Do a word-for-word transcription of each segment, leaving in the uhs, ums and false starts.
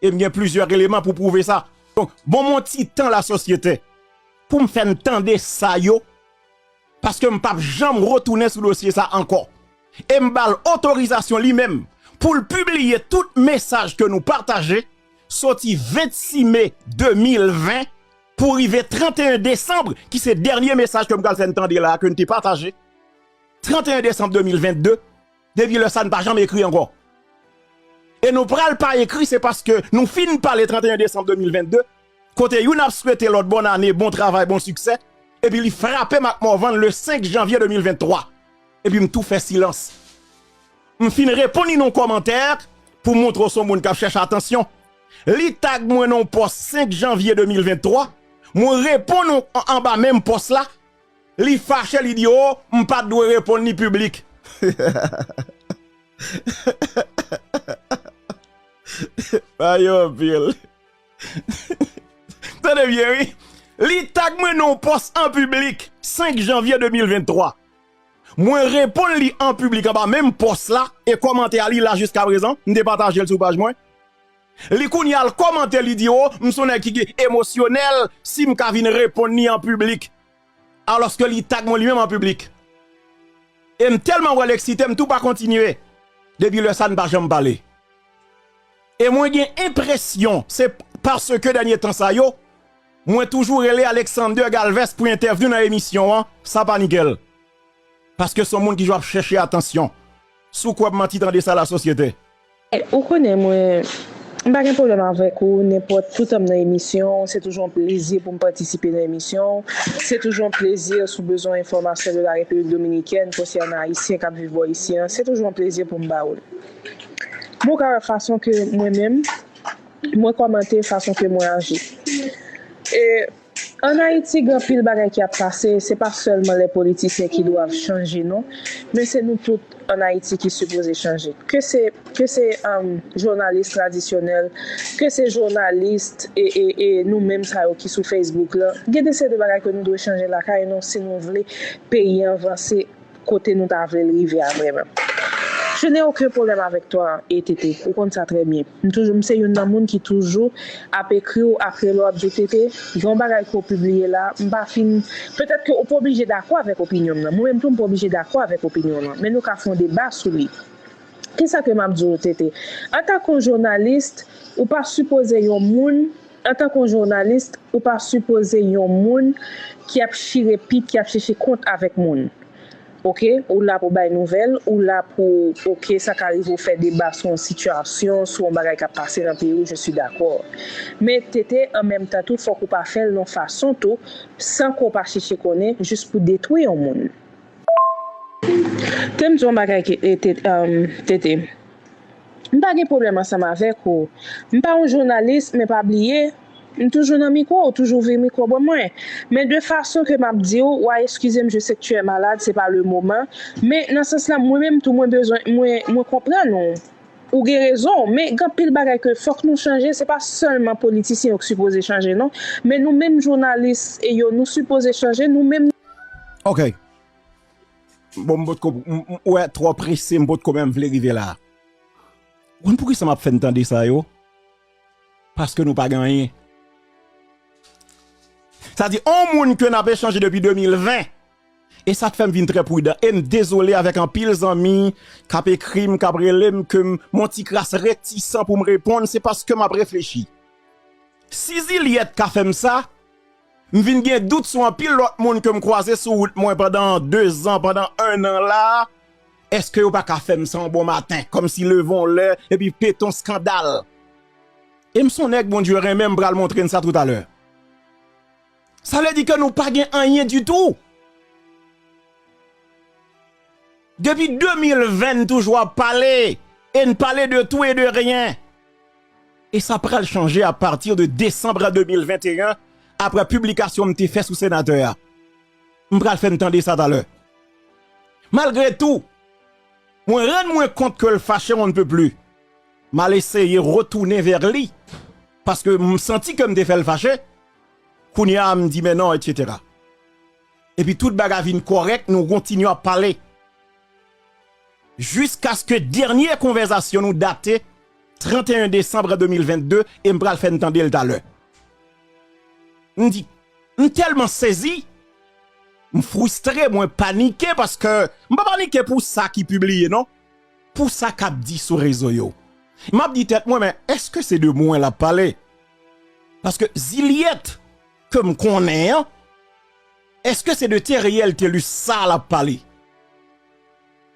E m gen plizyè eleman pou pwouve sa. Donk, ban m yon ti tan, lasosyete, pou m fè n tande sa yo, paske m p ap janm retounen sou dosye sa ankò. E m ba l otorizasyon li menm pou l pibliye tout mesaj ke nou pataje soti vennsis me de mil ven pou rive trannteyen desanm, ki se dènye mesaj ke m pral fè n tande la a, ke n te pataje trannteyen desanm de mil vennde. Depi lè sa, n pa janm ekri ankò. E nou pral pa ekri, se paske nou fin pale trannteyen desanm de mil vennde, kote youn ap swete lòt bòn ane, bon travay, bon siksè, epi li frape m ak Morvan le senk janvye de mil venntwa. Epi m tou fè silans. M fin reponn li nan yon kòmantè pou montre w se yon moun k ap chèche atansyon. Li tag mwen nan yon pòs senk janvye de mil venntwa. Mwen reponn an, anba menm pòs la. Li fache, li di, "O, m pa t dwe reponn li piblik." Ayo, anpil. Tande byen, wi. Li tag mwen nan yon pòs an piblik, senk janvye de mil venntwa. Mwen reponn li an piblik anba menm pòs la, e kòmantè a li la jiska prezan, m te pataje l sou paj mwen. Li kounye a al kòmante, li di, "O, m se yon nèg ki emosyonèl, si m ka vin reponn li an piblik." Alòske li tag mwen li menm an piblik. E m tèlman wè l eksite, m tou pa kontinye. Depi lè sa, n pa janm pale. E mwen gen enpresyon, se paske dènye tan sa yo, mwen toujou rele Alexander Galvez pou entèvyou nan emisyon an, sa pa nikel. Paske se yon moun ki jwe ap chèche atansyon. Si w kwè m manti, tande sa, lasosyete. Ou konnen mwen, m pa gen pwoblèm avèk ou, nenpòt, toutan m nan emisyon w, se toujou yon plezi pou m patisipe nan emisyon w, se toujou yon plezi si w bezwen enfòmasyon de la Repiblik Dominikèn konsènan Ayisyen k ap viv bò isi an, se toujou yon plezi pou m ba ou l. Men w ka wè fason ke mwen menm, mwen kòmante, fason ke mwen aji. E ann Ayiti, gen anpil bagay ki ap pase, se pa sèlman lè politisyen ki dwe chanje non, men se nou tout ann Ayiti ki sipoze chanje. Ke se, ke se, um, jounalis tradisyonèl, ke se jounalis e, e, e nou menm sa yo ki sou Facebook lan, gen de seri de bagay ke nou dwe chanje lakay nou si nou vle peyi an vanse kote nou ta vle l rive a vrèman. Je n'ai aucun problème avec toi, e Tete, ou konn sa trè byen. M toujou, m se youn nan moun ki toujou ap ekri w, ap rele w, ap di w, "Tete, gen yon bagay ke w pibliye la, m pa fin," petèt ke ou pa oblije dakò avèk opinyon m nan. Mwen menm tou, m pa oblije dakò avèk opinyon w lan. Men nou ka fè yon deba sou li. Kisa ke m ap di w, Tete? Antanke yon jounalis, ou pa sipoze yon moun, antanke yon jounalis, ou pa sipoze yon moun ki ap chire pit, ki ap chèche kont avèk moun. Oke, ou la pou bay nouvèl, ou la pou, oke, sa ka rive w fè deba sou yon sitiyasyon, sou yon bagay k ap pase nan peyi w, je suis d'accord. Men Tete, an menm tan tou, fòk ou pa fè l yon fason tou, san ke w pa chèche konnen, jis pou detwi yon moun. Te m di yon bagay ke, e, Te-, um, Tete. M pa gen pwoblèm ansanm avèk ou. M pa yon jounalis, men pa bliye, m toujou nan mikwo, ou toujou vin mikwo ban mwen. Men de fason ke m ap di w, w a eskize m, je sais que tu es malade, c'est pas le moment. Men nan sans la, mwen menm tou, mwen bezwen, mwen, mwen konprann ou. Ou gen rezon, men gen anpil bagay ke fòk nou chanje, se pa sèlman politisyen yo ki sipoze chanje non, men nou menm jounalis e yo, nou sipoze chanje, nou menm. Ok. Bon, m potko, m, m, ou wè, twò prese, m potko menm vle rive la. Ou konn poukisa m ap fè n tande sa yo? Paske nou pa gen anyen. Sa di, on moun ke n ap echanje depi de mil ven. E sa k fè m vin trè pridan. E m dezole avèk anpil zanmi k ap ekri m, k ap rele m, ke m, m on ti kras retisan pou m reponn, se paske m ap reflechi. Si Zilyèt ka fè m sa, m vin gen dout sou anpil lòt moun ke m kwaze sou wout mwen pandan de zan, pandan en an la, èske yo pa ka fè m sa yon bon maten, kòmsi leve yon lè, epi pete yon eskandal? E m se yon nèg Bondye renmen, m pral montre n sa toutalè. Sa vle di ke nou pa gen anyen ditou. Depi de mil ven, n toujou ap pale, e n pale de tou e de ryen. E sa pral chanje apati de desanm de mil venteyen, apre piblikasyon m te fè sou senatè a. M pral fè n tande sa talè. Malgre tou, mwen rann mwen kont ke l fache on ne peut plus. M al eseye retounen vè li, paske m santi ke m te fè l fache. Kounye a, m di, "Men non, etsetera." Epi tout bagay vin kòrèk, nou kontinye ap pale. Jiskaske dènye konvèsasyon nou date trant e en desanm de mil vennde, e m pral fè n tande l talè. M di, m tèlman sezi, m fristre, mwen panike, paske m pa panike pou sa ki pibliye, non. Pou sa k ap di sou rezo yo. M ap di tèt mwen, men èske se de mwen l ap pale? Paske Zilyèt ke m konnen an, èske se de Theriel Thelus sa l ap pale?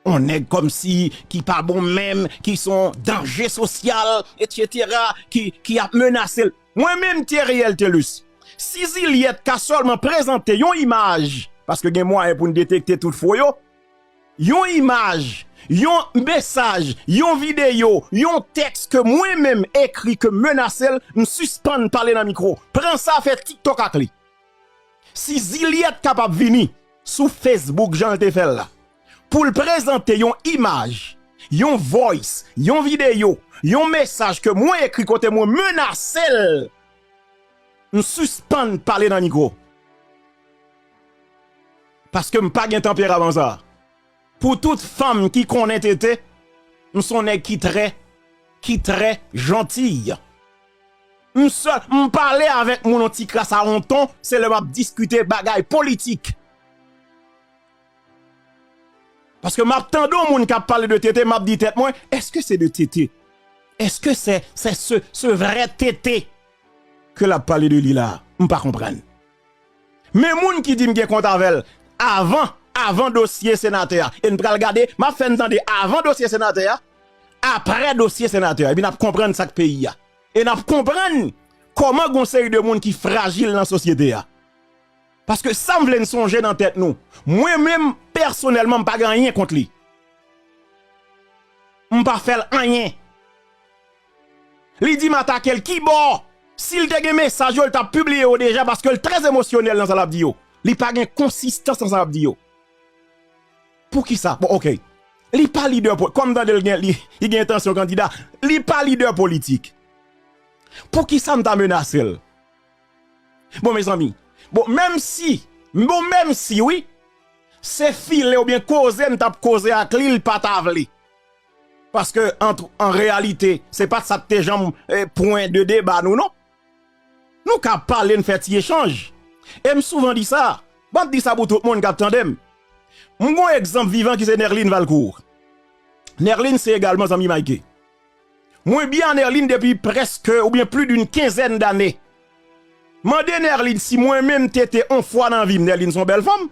On nèg kòmsi ki pa bon menm, ki se yon danje sosyal, etsetera, ki, ki ap menase l. Mwen menm, Theriel Thelus, si Zilyèt ka sèlman prezante yon imaj, paske gen mwayen pou n detekte tout fo yo, yon imaj, yon mesaj, yon videyo, yon tèks ke mwen menm ekri ke menase l, m sispann pale nan mikwo. Pran sa, fè TikTok ak li. Si Zilyèt kapab vini sou Facebook jan l te fè l la, pou l prezante yon imaj, yon voice, yon videyo, yon mesaj ke mwen ekri kote mwen menase l, m sispann pale nan mikwo. Paske m pa gen tanperaman sa. Pou tout fanm ki konnen Tete, m se yon nèg ki trè, ki trè jantiy. M sèl, m pale avèk moun yon ti kras a yon ton, se lè m ap diskite bagay politik. Paske m ap tande yon moun k ap pale de Tete, m ap di tèt mwen, èske se de Tete? Èske se, se se, se vrè Tete ke l ap pale de li la? M pa konprann. Men moun ki di m gen kont avè l avan, avan dosye senatè a. E n pral gade, m ap fè n tande avan dosye senatè a, apre dosye senatè a. Epi n ap konprann sa k peyi a. E n ap konprann kòman gon seri de moun ki frajil nan sosyete a. Paske sa m vle n sonje nan tèt nou, mwen menm, pèsonèlman, m pa gen anyen kont li. M pa fè l anyen. Li di m atake l kibò? Si l te gen mesaj yo, l t ap pibliye yo deja paske l trè emosyonèl nan sa l ap di yo. Li pa gen konsistans nan sa l ap di yo. Poukisa? Bon, oke. Li pa lidè po-, kòm m tande l gen, li, li gen entansyon kandida. Li pa lidè politik. Poukisa m ta menase l? Bon, mezanmi. Bon, menm si, bon, menm si, wi, se file oubyen koze m t ap koze ak li, l pa ta vle. Paske, an, an reyalite, se pa t sa k te janm, eh, pwen de deba nou, non. Nou ka pale, n fè ti echanj. E m souvan di sa. M ap di sa pou tout moun k ap tande m. M gon egzanp vivan ki se Nerline Valcourt. Nerline se egalman zanmi Mike. Mwen byen a Nerline depi prèske oubyen plis d'une quinzaine d'années. Mande Nerline si mwen menm Tete on fwa nan vi m. Nerline se yon bèl fanm.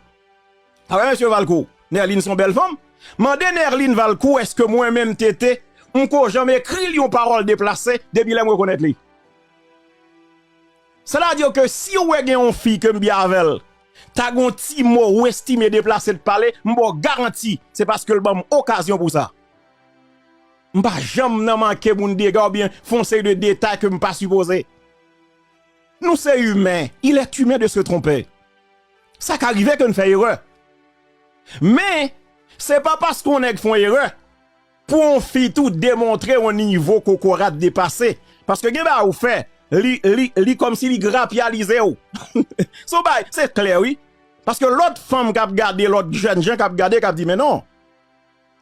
A wè, mesye Valcourt, Nerline se yon bèl fanm. Mande Nerline Valcourt èske mwen menm Tete, m ko janm ekri l yon pawòl deplase depi lè m rekonèt li. Sètadi ke si w wè gen yon fi ke m byen avè l, ta gen yon ti mo ou estime deplase t pale, m ba w garanti, se paske l ban m okazyon pou sa. M pa janm nan manke moun dega oubyen fè yon seri de detay ke m pa sipoze. Nou se imen, il est humain de se tromper. Sa ka rive ke n fè erè. Men, se pa paske yon nèg fè yon erè, pou yon fi tou demontre yon nivo kokorat depase. Paske gen bagay ou fè, li, li, li kòmsi li grapyalize w. Se yon bagay, se klè wi. Paske lòt fanm k ap gade, lòt jèn jan k ap gade, k ap di, men non.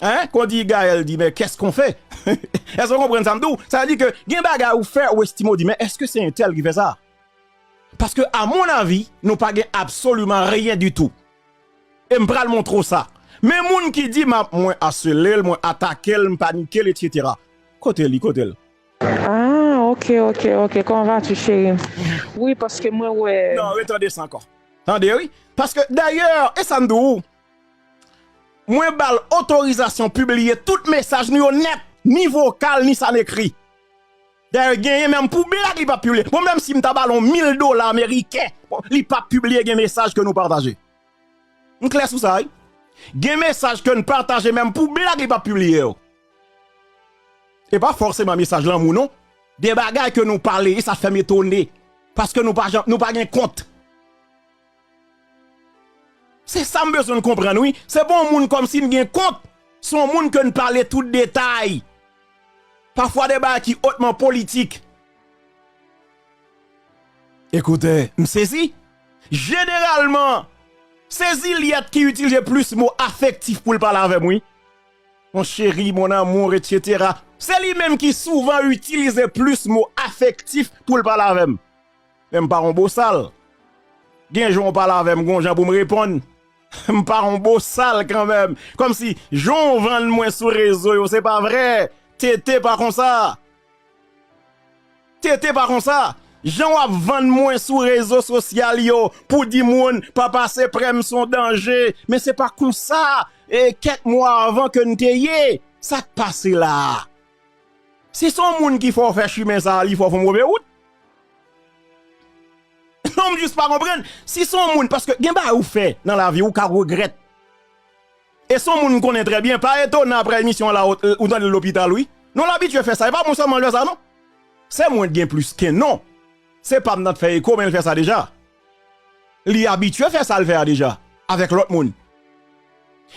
Hein? Qu'on dit Gaël dit, mais qu'est-ce qu'on fait? Èske w konprann sa m di w? Sa vle di ke gen bagay ou fè, ou estime, ou di, men èske se entèl ki fè sa? Paske, à mon avis, nou pa gen absoliman ryen ditou. E m pral montre w sa. Men moun ki di m ap, mwen asele l, mwen atake l, m panike l, etsetera. Kote li, kote l? Ah, ok, ok, ok. Comment vas-tu, chérie? Wi, paske mwen wè. Non, retande sa ankò. Tande, wi. Paske, dayè, e sa m di w, mwen ba l otorizasyon pibliye tout mesaj nou yo nèt, ni vokal, ni sa n ekri. Dayè, genyen menm pou blag li p ap pibliye. Bon, menm si m ta ba l yon mil dola ameriken, bon, li p ap pibliye gen mesaj ke nou pataje. M klè sou sa, wi. Gen mesaj ke n pataje menm pou blag li p ap pibliye yo. E pa fòseman mesaj lanmou, non. De bagay ke nou pale, e sa fè m etone. Paske nou pa janm, nou pa gen kont. Se sa m bezwen n konprann, wi. Se pa yon moun kòmsi n gen kont. Se yon moun ke n pale tout detay. Pafwa de bagay ki otman politik. Ekoute, m sezi. Jeneralman, se Zilyèt ki itilize plis mo afektif pou l pale avè m, wi. Mon chéri, mon amour, et cetera. Se li menm ki souvan itilize plis mo afektif pou l pale avè m. Men m pa yon bosal. Gen jan w pale avè m, gon jan pou m reponn. M pa yon bosal kanmenm. Kòmsi jan w vann mwen sou rezo yo, se pa vre. Tete pa konsa. Tete pa konsa. Jan w ap vann mwen sou rezo sosyal yo pou di moun papa se prè m, se yon danje. Men se pa konsa. E kèk mwa avan ke n te ye, sa k pase la a? Si se yon moun ki fè w fè chimen sa a, li fè w fè w move wout. Non, m jis pa konprann. Si se yon moun, paske gen bagay ou fè nan lavi, ou ka regrèt. E se yon moun m konnen trè byen, pa etonan apre emisyon an la, ou, ou tande l lopital, wi. Nou l abitye fè sa, e pa mwen sèlman l fè sa, non. Se mwen k gen plis ke non. Se pa m nan t fè eko, men l fè sa deja. Li abitye fè sa l fè a deja, avèk lòt moun.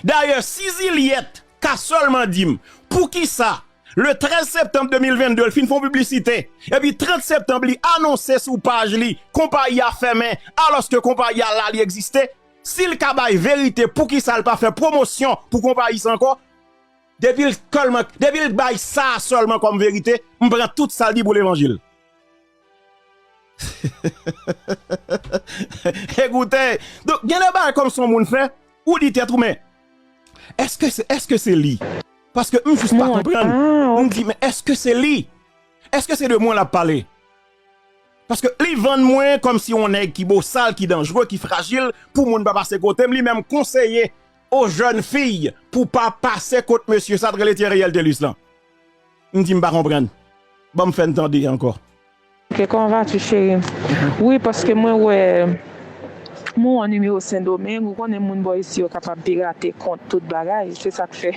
Dayè, si Zilyèt ka sèlman di m, poukisa le trèz septanm de mil vennde, l fin fè yon piblisite, epi trant septanm, li anonse sou paj li, konpayi a fèmen, alòske konpayi a la, li egziste, si l ka bay verite, poukisa l pa fè pwomosyon pou konpayi sa ankò? Depi l sèlman, depi l bay sa sèlman kòm verite, m pran tout sa l di pou levanjil. Ekoute, donk, gen de bagay kòmsi yon moun fè, ou di tèt ou, men, èske se, èske se li? Paske m jis pa konprann. M di, men èske se li? Èske se de mwen l ap pale? Paske li vann mwen kòmsi yon nèg ki bosal, ki danjre, ki frajil, pou moun pa pase kote m, li menm konseye aux jeunes filles pou pa pase kot mesye sa t rele Theriel Thelus lan. M di m pa konprann. Ban m fè n tande ankò. Ok, comment vas-tu, chérie? Wi, paske mwen wè, mwen wè nimewo Sendomeng, ou konnen moun bò isi yo kapab pirate kont, tout bagay. Se sa k fè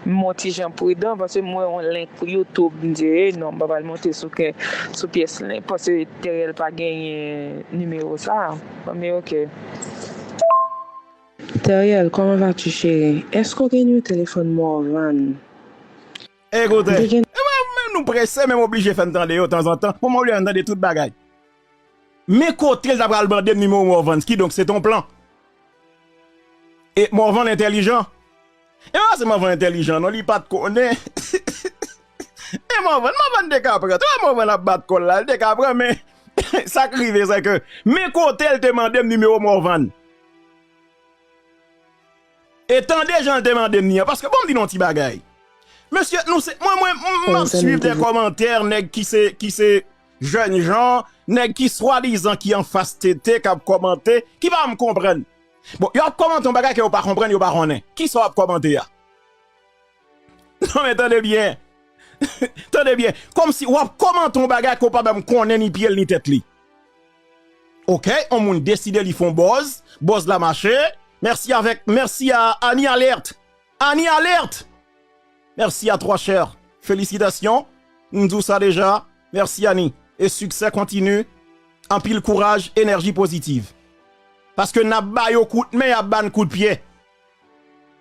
m yon ti jan pridan, paske m wè yon link YouTube, m di, "Eh, non, m pa pral monte sou kè, sou pyès link, paske Theriel pa genyen nimewo sa." Bon, men ok. Theriel, comment vas-tu, chérie? Èske w gen nimewo telefòn Morvan? Ekoute, e mwen menm nou prese, men m oblije fè n tande yo tanzantan. Bon, mwen oblije fè n tande tout bagay. Men kote l ta pral mande m nimewo Morvan, kidonk se t on plan. E Morvan entèlijan. E pa se Morvan entèlijan, non, li pa t konnen. E Morvan, Morvan te ka pran. Tout Morvan ap bat kò l la, li te ka pran, men sa k rive, se ke men kote l te mande m nimewo Morvan. E tande jan l te mande m ni an, paske bon, m di nou yon ti bagay. Mesye, nou se, mwen, mwen, m, m ap swiv de kòmantè nèg ki se, ki se jèn jan, nèg ki swadizan ki anfas Tete, k ap kòmante, ki pa janm konprann. Bon, yo ap kòmante yon bagay ke yo pa konprann, yo pa konnen. Kisa w ap kòmante a? Non, men tande byen. Tande byen. Kòmsi w ap kòmante yon bagay ke w pa menm konnen ni pye l ni tèt li. Ok, yon moun deside li fè yon buzz, buzz la mache. Mèsi avèk, mèsi a Annie Alerte. Annie Alerte! Merci à toi, cher. Félicitations. M di w sa deja. Mèsi, Annie. E siksè kontini. Anpil kouraj, enèji pozitiv. Paske n ap ba yo kout men, y ap ba n kout pye.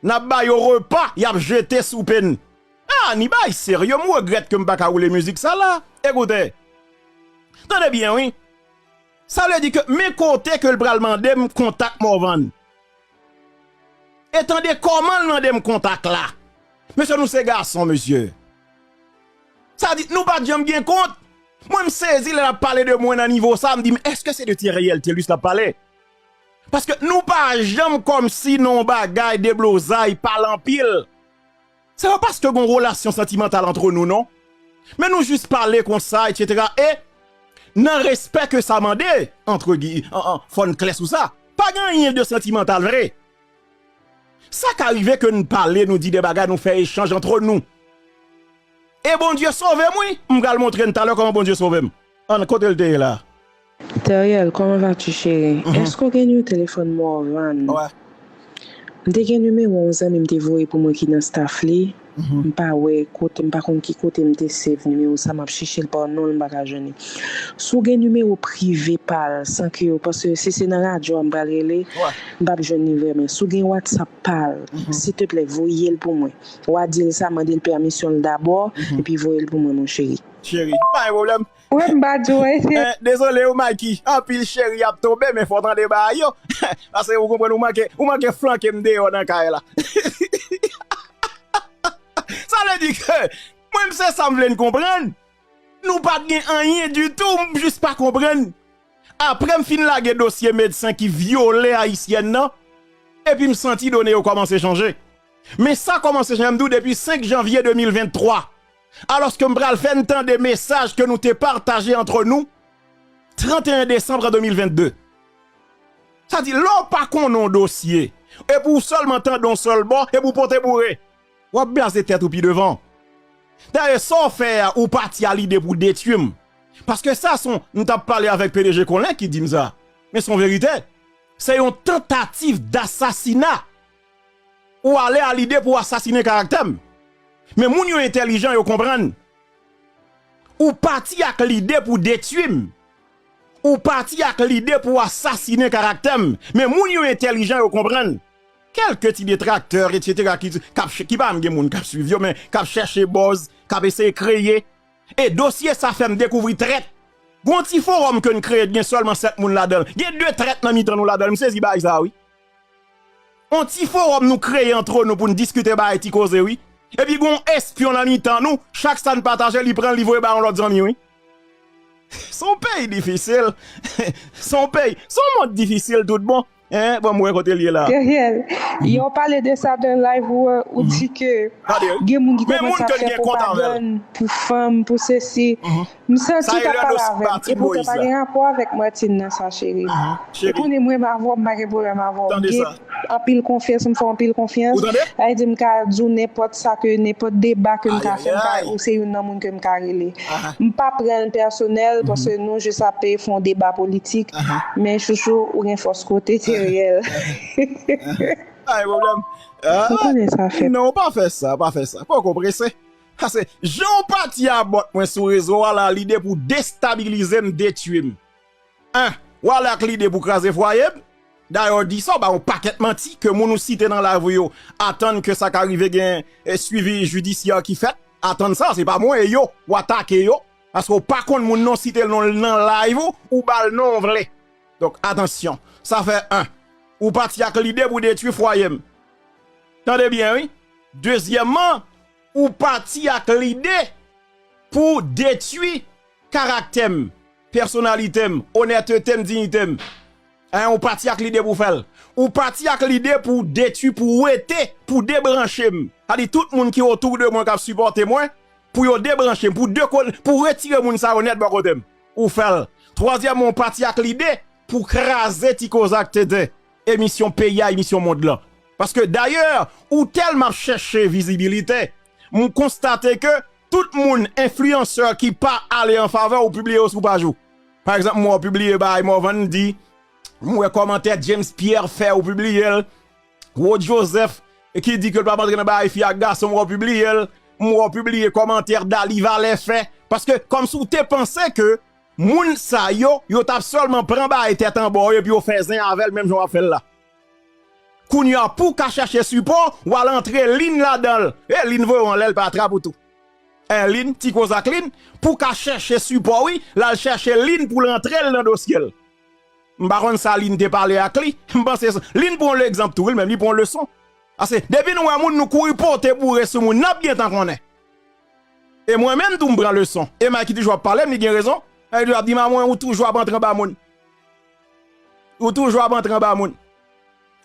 N ap ba yo repa, y ap jete soupe n. Ah, Annie, bay serye, m regrèt ke m pa ka woule mizik sa la. Ekoute. Tande byen, wi. Sa vle di ke men kote ke l pral mande m kontak Morvan. E tande kòman l mande m kontak la. Mesye, nou se gason, mesye. Sa di, nou pa t janm gen kont. Mwen, m sezi lè l ap pale de mwen nan nivo sa, m di, men èske se de Theriel Thelus l ap pale? Paske nou pa janm kòmsi nan yon bagay deblozay, pale anpil. Se pa paske gen yon relasyon santimantal antre nou, non. Men nou jis pale konsa, etsetera. E nan respè ke sa mande, antre gi-, an, an, fò n klè sou sa. Pa gen anyen de santimantal vre. Sa ka rive ke n pale, nou di de bagay, nou fè echanj antre nou. E Bondye sove m, wi. M pral montre n talè kòman Bondye sove m. Ann, kote l te ye la? Theriel, comment vas-tu, chérie? Mhm. Èske w gen nimewo telefòn Morvan? Wè. M te gen nimewo yon zanmi m te voye pou mwen ki nan staff li. Mhm. M pa wè kote, m pa konn ki kote m te save nimewo sa, m ap chèche l pa non l, m pa ka jwenn li. Si w gen nimewo prive pa l, san ke yo, paske si se nan radyo a m pral rele, wè, m p ap jwenn li vrèman. Si w gen WhatsApp pa l, mhm, silteplè, voye l pou mwen. W a di l sa, mande l pèmisyon l dabò, mhm, epi voye l pou mwen, mon chéri. Cheri, pa gen pwoblèm. Wi, m pa di w, wi. Eh, dezole, wi, Mikey. Anpil cheri ap tonbe, men fò w tande bagay yo. Paske ou konprann, ou manke, ou manke flanke m deyò nan kay la. Sa vle di ke mwen, se sa m vle n konprann. Nou pa t gen anyen ditou, m jis pa konprann. Apre m fin lage dosye medsen ki vyole ayisyèn nan, epi m santi done yo kòmanse chanje. Men sa kòmanse chanje, m di w, depi senk janvye de mil venntwa, alòske m pral fè n tande mesaj ke nou te pataje antre nou tranteyen desanm de mil vennde. Sa di, lè w pa konnen yon dosye, epi w sèlman tande yon sèl bò, epi w pote boure, w ap blaze tèt ou pi devan. Dayè, sa w fè a, ou pati a lide pou detwi m. Paske sa se yon, m t ap pale avèk P D G Colin ki di m sa. Men se yon verite. Se yon tantativ dasasina. Ou ale a lide pou asasinen karaktè m. Men moun yo entèlijan, yo konprann. Ou pati ak lide pou detwi m. Ou pati ak lide pou asasinen karaktè m. Men moun yo entèlijan, yo konprann. Kèlke ti detraktè, etsetera, ki, k ap ch-, ki pa menm gen moun k ap swiv yo, men k ap chèche buzz, k ap eseye kreye. E dosye sa fè m dekouvri trèt. Gon ti fowòm ke n kreye, gen sèlman sèt moun ladan l. Gen de trèt nan mitan nou ladan l. M sezi bagay sa, wi. On ti fowòm nou kreye antre nou pou n diskite bagay ti koze, wi. Epi gon espyon nan mitan nou, chak sa n pataje, li pran l, li voye ba yon lòt zanmi, wi. Se yon peyi difisil. Se yon peyi, se yon mond difisil tout bon. Hein, bon, m wè kote l ye la. Theriel, yon pale de sa nan live ou, ou di ke gen moun ki kòmanse ap fè pwopagann pou fanm, pou sesi. M santi w t ap pale avè m. E poutan pa gen rapò avèk Martine nan sa, cheri. Ou konnen m renmen avè w, m pa gen pwoblèm avè w. M gen anpil konfyans, m fè w anpil konfyans. Sa vle di m ka di w nenpòt sa ke, nenpòt deba ke m ka fè, m ka, ou se youn nan moun ke m ka rele. M pa pran l pèsonèl, paske nou jis ap fè yon deba politik. Men chouchou, ou gen fòs kote, Theriel. Pa gen pwoblèm. Ou konnen sa fèt. Non, pa fè sa, pa fè sa. Poko prese. Paske jan w pati a bòt mwen sou rezo a la, lide pou destabilize m, detwi m. Hein, w ale ak lide pou kraze fwaye m. Dayè, w di sa, w bay yon pakèt manti ke moun ou site nan live ou yo atann ke sa ka rive gen, eh, swivi jidisyè ki fèt. Atann sa, se pa mwen, e yo, w atake yo. Paske w pa konn moun nan, w site l non l nan live ou, ou ba l non w vle. Donk, atansyon. Sa fè en. Ou pati ak lide pou detwi fwaye m. Tande byen, wi. Dezyèmman, ou pati ak lide pou detwi karaktè m, pèsonalite m, onètete m, diyite m. Hein, ou pati ak lide pou fè l. Ou pati ak lide pou detwi, pou wete, pou debranche m. Sa di tout moun ki otou de mwen k ap sipòte mwen, pou yo debranche m, pou dekol-, pou retire moun sa yo nèt bò kote m. Ou fè l. Twazyèmman, ou pati ak lide pou kraze Ti Koze ak Tenten, emisyon peyi a, emisyon mond lan. Paske dayè, ou tèlman ap chèche vizibilite, m konstate ke tout moun, enfliyansè ki pa ale an favè, ou pibliye yo sou paj ou. Pa egzanp, m wè w pibliye bagay Morvan di, m wè kòmantè James Pierre fè, ou pibliye l. Rod Joseph, ki di ke l p ap antre nan bagay fi ak gason, m wè w pibliye l. M wè w pibliye kòmantè Daly Valet fè. Paske kòmsi w te panse ke moun sa yo, yo t ap sèlman pran bagay tèt anba w epi yo fè zen avè l menm jan w ap fè l la. Kounye a, pou w ka chèche sipò, w al antre Lynn ladan l. E Lynn voye w anlè, l pa trap ou tou. E Lynn, Ti Koze ak Lynn, pou w ka chèche sipò, wi, l al chèche Lynn pou l antre l nan dosye l. M pa konn sa Lynn te pale ak li. M panse sa. Lynn pran yon egzanp tou, wi, li menm, li pran yon leson. Paske depi nou wè moun, nou kouri pote boure sou moun, n ap gentan konnen. E mwen menm tou, m pran leson. E Mike ki toujou ap pale m, li gen rezon. Mike toujou ap di m, "A mwen, ou toujou ap antre anba moun. Ou toujou ap antre anba moun."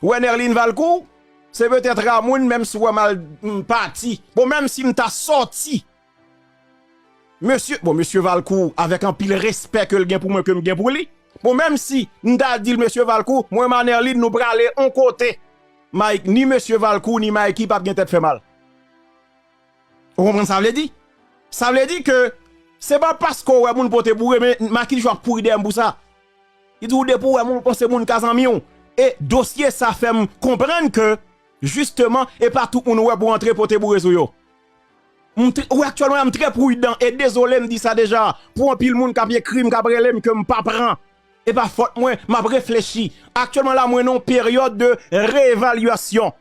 Wè Nerline Valcourt, se petèt ra moun, menm si w wè m al, m pati. Bon, menm si m ta sòti, mesye, bon, mesye Valcourt, avèk anpil respè ke l gen pou mwen, ke m gen pou li. Bon, menm si m ta di l, "Mesye Valcourt, mwen, Manerline, nou prale on kote." Mike, ni mesye Valcourt, ni Mikey p ap gen tèt fè mal. Ou konprann sa vle di? Sa vle di ke se pa paske w wè moun pote boure, men Mikey toujou ap kouri dèyè m pou sa. Li di w depi w wè moun, ou panse moun ka zanmi w. E dosye sa fè m konprann ke, jisteman, e pa tout moun ou wè pou antre pote boure sou yo. M tr-, wi, aktyèlman, m trè pridan, e dezole, m di sa deja, pou anpil moun k ap ekri m, k ap rele m, ke m pa pran. E pa fòt mwen, m ap reflechi. Aktyèlman la, mwen nan yon peryòd de reevalyasyon.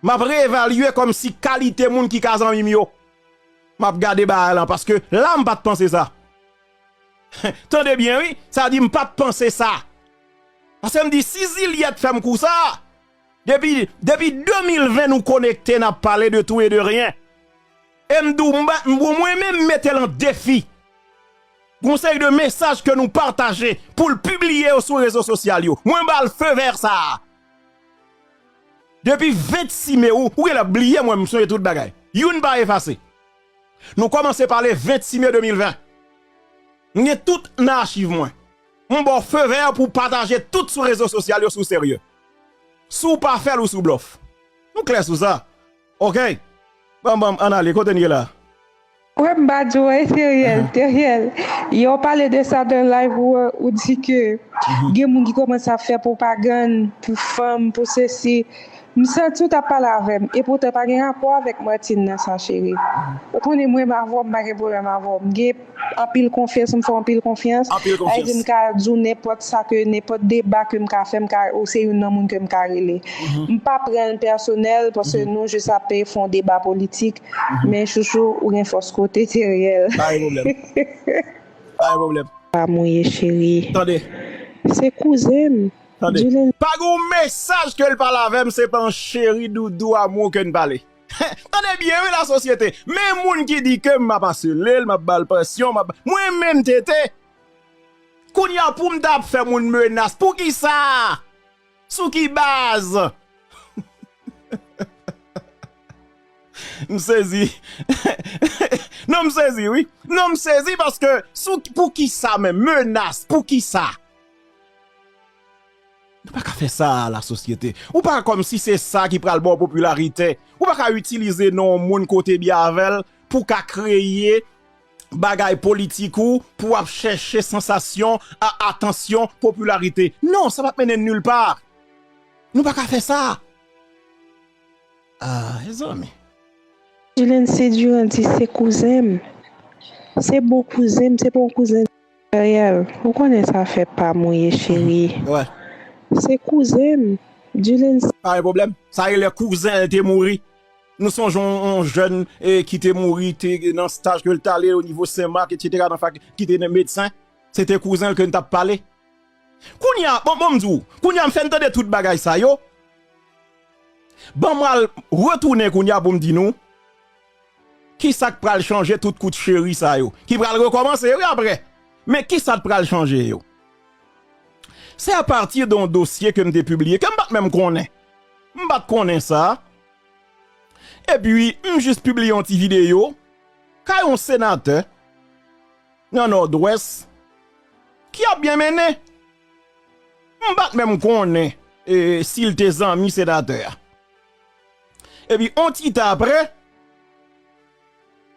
M ap reevalye kòmsi kalite moun ki ka zanmi m yo. M ap gade bagay lan, paske la, m pa t panse sa. Tande byen, wi. Sa di m pa t panse sa. Paske m di, si Zilyèt fè m kou sa, depi, depi de mil ven nou konekte, n ap pale de tou e de ryen. E m di w, m ba- m- mwen menm, m mete l an defi. Gon seri de mesaj ke nou pataje pou l pibliye yo sou rezo sosyal yo. Mwen ba l feu vert sa a. Depi vennsis me, ou, ou genlè bliye mwen, m sonje tout bagay. Youn pa efase. Nou kòmanse pale vennsis me de mil ven. M gen tout nan achiv mwen. M ba w feu vert pou w pataje tout sou rezo sosyal yo si w serye. Si w pa fè l, ou sou blòf. Nou klè sou sa. Oke? Bon, bon, ann ale. Kote n ye la? Wè, m pa di w, wè, Teriel, Teriel. Yè w pale de sa nan live ou, ou di ke gen moun ki kòmanse ap fè pwopagann pou fanm, pou sesi. M santi w t ap pale avè m, epoutan pa gen rapò avèk Martine nan sa, cheri. Ou konnen mwen menm avè w, m pa gen pwoblèm avè w. M gen anpil konfyans, m fè w anpil konfyans. Anpil konfyans. Sa vle di m ka di w nenpòt sa ke, nenpòt deba ke m ka fè, m ka, ou se youn nan moun ke m ka rele. M pa pran l pèsonèl, paske nou jis ap fè yon deba politik, men chouchou, ou gen fòs kote, Teriel. Pa gen pwoblèm. Pa gen pwoblèm. Pa mouye, cheri. Tande. Se kouzen m. Tande. Dylan. Pa gen yon mesaj ke l pale avè m, se pa yon cheri, doudou, amou ke n pale. Tande byen, wi, lasosyete. Men moun ki di ke m ap asele l, m ap ba l pansyon, m ap, mwen menm, Tete. Kounye a, pou m ta ap fè moun menas, poukisa? Sou ki baz? M sezi. Non, m sezi, wi. Non, m sezi paske sou, poukisa menm? Menas, poukisa? Nou pa ka fè sa, lasosyete. Ou pa kòmsi se sa ki pral ba w popilarite. Ou pa ka itilize non yon moun kote byen avè l pou ka kreye bagay politik ou, pou w ap chèche sansasyon, a, atansyon, popilarite. Non, sa p ap mennen n nilpa. Nou pa ka fè sa. Ah, mezanmi. Dylan, se Durandi, se kouzen m. Se bon kouzen m, se pa yon kouzen Ariel. Ou konnen sa fè pa mouye, cheri. Wè. Se kouzen m. Dylan. Pa gen pwoblèm. Sa rele kouzen l te mouri. Nou sonje yon, yon jèn, eh, ki te mouri, te nan staj ke l t ale o nivo Senmak, etsetera, nan fak, ki te nan medsen. Se te kouzen l ke n t ap pale. Kounye a, bon, bon, m di w, kounye a m fè n tande tout bagay sa yo. Ban m al retounen kounye a pou m di nou kisa k pral chanje tout kout cheri sa yo, ki pral rekòmanse, wi, apre. Men kisa k pral chanje yo? Se apati de yon dosye ke m te pibliye, ke m pa t menm konnen. M pa t konnen sa. Epi, m jis pibliye yon ti videyo kay yon senatè nan Nòdwès ki ap byen mennen. M pa t menm konnen, e, si l te zanmi senatè a. Epi, on ti tan apre,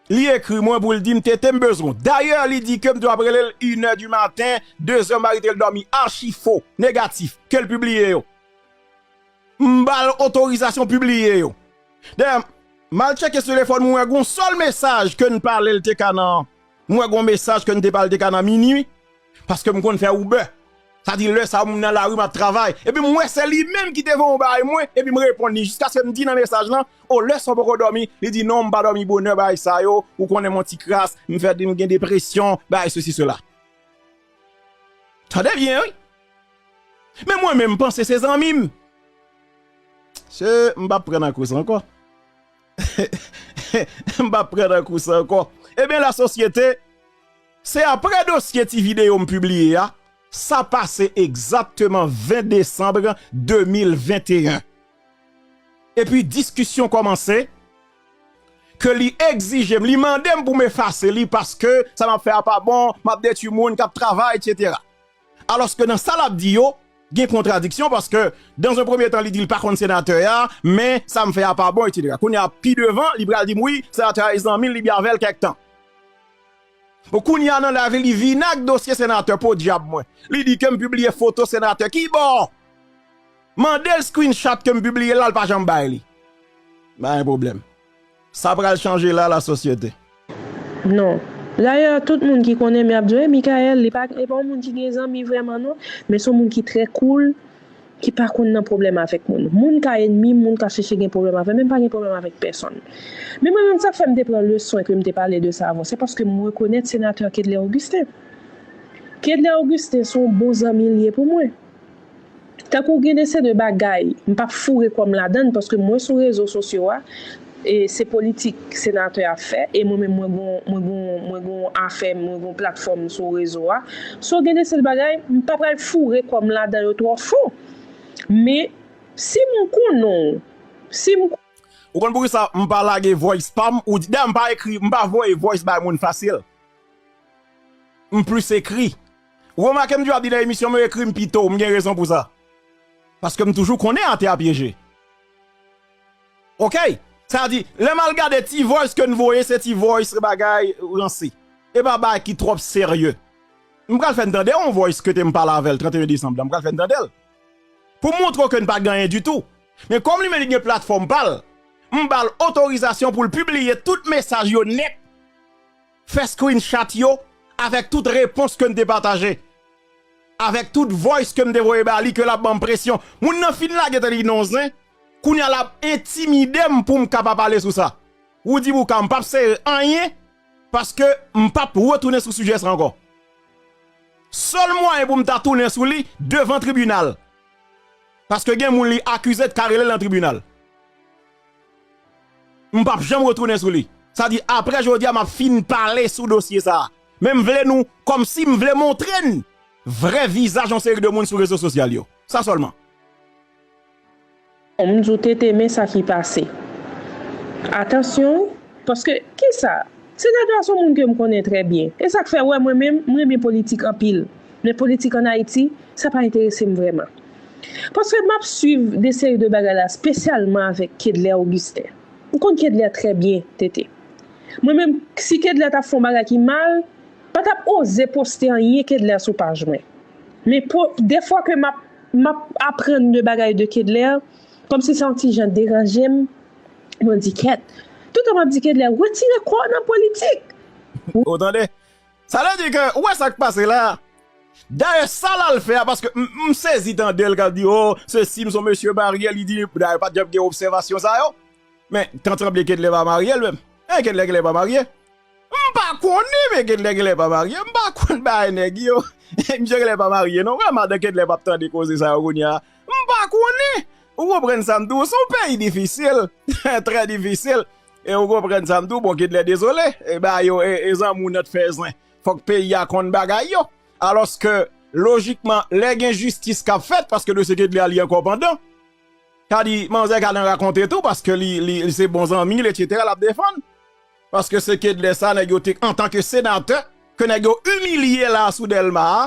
li ekri mwen pou l di m, "Tete, m bezwen w." Dayè, li di ke m dwe ap rele l inè di maten, dezè, m pa kite l dòmi. Achi fo, negatif, ke l pibliye yo. M ba l otorizasyon pibliye yo. Dayè, m al tcheke sou telefòn mwen, wè gon sèl mesaj ke n pale l te ka nan, m wè gon mesaj ke n te pale te ka nan minui, paske m konn fè Uber. Sa di lè sa a, m nan lari, m ap travay. Epi m wè se li menm ki te voye yon bagay mwen, epi m reponn li, jiskaske m di nan mesaj lan, "O, lè sa w poko dòmi?" Li di, "Non, m pa dòmi bonè, bagay sa yo, ou konnen m on ti kras, m fè, m gen depresyon, bagay sesi, sela." Tande byen, wi. Men mwen menm, m panse se zanmi m. Se, m p ap pran nan kou sa ankò. M p ap pran nan kou sa ankò. Ebyen, lasosyete, se apre dosye ti videyo m pibliye a, sa pase egzakteman ven desanm de mil venteyen. Epi diskisyon kòmanse, ke li egzije m, li mande m pou m efase li paske sa m ap fè a pa bon, m ap detwi moun k ap travay, etsetera. Alòske nan sa l ap di yo, gen kontradiksyon paske, dans un premier temps, li di l pa konn senatè a, men sa m fè a pa bon, etsetera. Kounye a, pi devan, li pral di m, wi, senatè a e zanmi l, li byen avè l kèk tan. Bon, kounye a nan live li, li vin ak dosye senatè podyab mwen. Li di ke m pibliye foto senatè. Ki bò? Mande l screenshot ke m pibliye la, l pa janm bay li. Pa gen pwoblèm. Sa pral chanje la, lasosyete. Non. Dayè, tout moun ki konnen m, y ap di, "Eh, Michael, li pa, li pa yon moun ki gen zanmi vrèman, non. Men se yon moun ki trè cool, ki pa konn nan pwoblèm avèk moun. Moun ka ennmi m, moun ka chèche gen pwoblèm avè m, men m pa gen pwoblèm avèk pèsonn." Men mwen menm, sa k fè m te pran leson e ke m te pale de sa avan, se paske m rekonèt senatè Kedlè Augustin. Kedlè Augustin se yon bon zanmi l ye pou mwen. Tankou gen de seri de bagay, m p ap foure kò m ladan l, paske mwen sou rezo sosyo a, e se politik senatè ap fè, e mwen menm mwen gon, mwen gon, mwen gon afè m, mwen gon platfòm sou rezo a. So gen de seri de bagay, m pa pral foure kò m ladan yo twò fon. Men, si m konnen w, si m Ou konn poukisa m pa lage voice pa m? Ou di, dayè m pa ekri, m pa voye voice bay moun fasil. M plis ekri. Ou remake m toujou ap di nan emisyon m yo ekri m pito, m gen rezon pou sa. Paske m toujou konnen atè a pyeje. Oke? Sa di, lè m al gade ti voice ke n voye, se ti voice bagay ranse. E pa bagay ki twòp serye. M pral fè n tande yon voice ke te m pale avè l trannteyen desanm la, m pral fè n tande l. Pou m montre w ke n pa t gen anyen ditou. Men kòm li menm li gen platfòm pa l, m ba l otorizasyon pou l pibliye tout mesaj yo nèt, fè screenshot yo, avèk tout repons ke n te pataje, avèk tout voice ke m te voye ba li, ke l ap ban m presyon. Moun nan fin lage tèt li nan yon zen, kounye a l ap entimide m pou m ka pa pale sou sa. Ou di Bouka, m p ap sere anyen, paske m p ap retounen sou sijè sa ankò. Sèl mwayen pou m ta tounen sou li, devan tribinal. Paske gen moun li akize t ka rele l nan tribinal. M p ap janm retounen sou li. Sa di, apre jodi a, m ap fin pale sou dosye sa a. Men m vle nou, kòmsi m vle montre n vrè vizaj yon seri de moun sou rezo sosyal yo. Sa sèlman. M di w, Tete, men sa ki pase. Atansyon, paske, kisa? Senatè a se yon moun ke m konnen trè byen. E sa k fè, w wè, mwen menm, m renmen politik anpil. Men politik ann Ayiti, sa pa enterese m vrèman. Paske m ap swiv de seri de bagay la, espesyalman avèk Kedler Augustin. M konn Kedler trè byen, Tete. Mwen menm, si Kedler t ap fè yon bagay ki mal, pa t ap oze poste anyen Kedler sou paj mwen. Men po, de fwa ke m ap, m ap aprann de bagay de Kedler, kòmsi sa yon ti jan deranje m, mwen di kèt. Toutan m ap di Kedler, retire kò w nan politik. Ou tande? Sa vle di ke, ou wè sa k pase la? Dayè, sa l al fè a, paske m, m sezi tande l k ap di, o, sesi, m se yon mesye marye, li di, dayè, pa t janm gen obsèvasyon sa yo. Men, tan tranble Kedler pa marye l menm. E Kedler genlè pa marye. M pa konnen, men Kedler genlè pa marye. M pa konn bagay nèg yo. Misye genlè pa marye, non. Vrèman, madan Kedler p ap tande koze sa yo kounye a. M pa konnen. Ou konprann sa m di w? Se yon peyi difisil. Trè difisil. E ou konprann sa m di w? Bon, Kedler dezole. E ba yo, e, e zanmi w nan t fè zen. Fòk peyi a konn bagay yo. Alòske, lojikman, lè gen jistis k ap fèt, paske dosye Kedler a li ankò pandan. Sa di, manzè ka nan rakonte tou, paske li, li, li se bon zanmi l, etsetera, l ap defann. Paske se Kedler sa, nèg yo te, antanke senatè, ke nèg yo imilye la sou Dèlma a,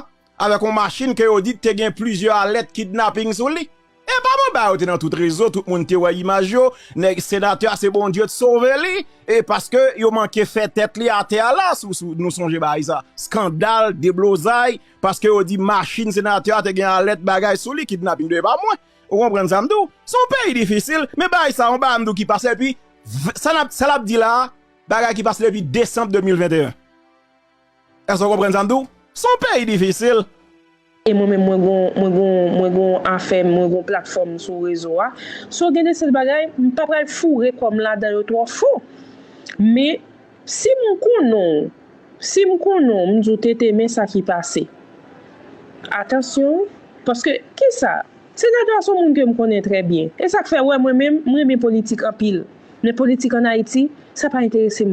avèk yon machin ke yo di te gen plizyè alèt kidnaping sou li. E pa manba yo te nan tout rezo, tout moun te wè imaj yo, nèg senatè a se Bondye t sove li, e paske yo manke fè tèt li atè a la, sou, sou, nou sonje bagay sa. Skandal, deblozay, paske yo di machin senatè a te gen alèt bagay sou li, kidnaping de pa mwen. Ou konprann sa m di w? Se yon peyi difisil, men bagay sa, yon bagay m di w ki pase, epi, v- sa n ap, sa l ap di la a, bagay ki pase depi desanm de mil venteyen. Èske w konprann sa m di w? Se yon peyi difisil. E mwen menm, mwen gon, mwen gon, mwen gon afè m, mwen gon platfòm sou rezo a. So gen de seri bagay, m pa pral foure kò m ladan yo twò fon. Men, si m konnen w, si m konnen w, m di w, Tete, men sa ki pase. Atansyon, paske, kisa? Senatè a se yon moun ke m konnen trè byen. E sa k fè, w wè, mwen menm, m renmen politik anpil. Men politik ann Ayiti, sa pa enterese m.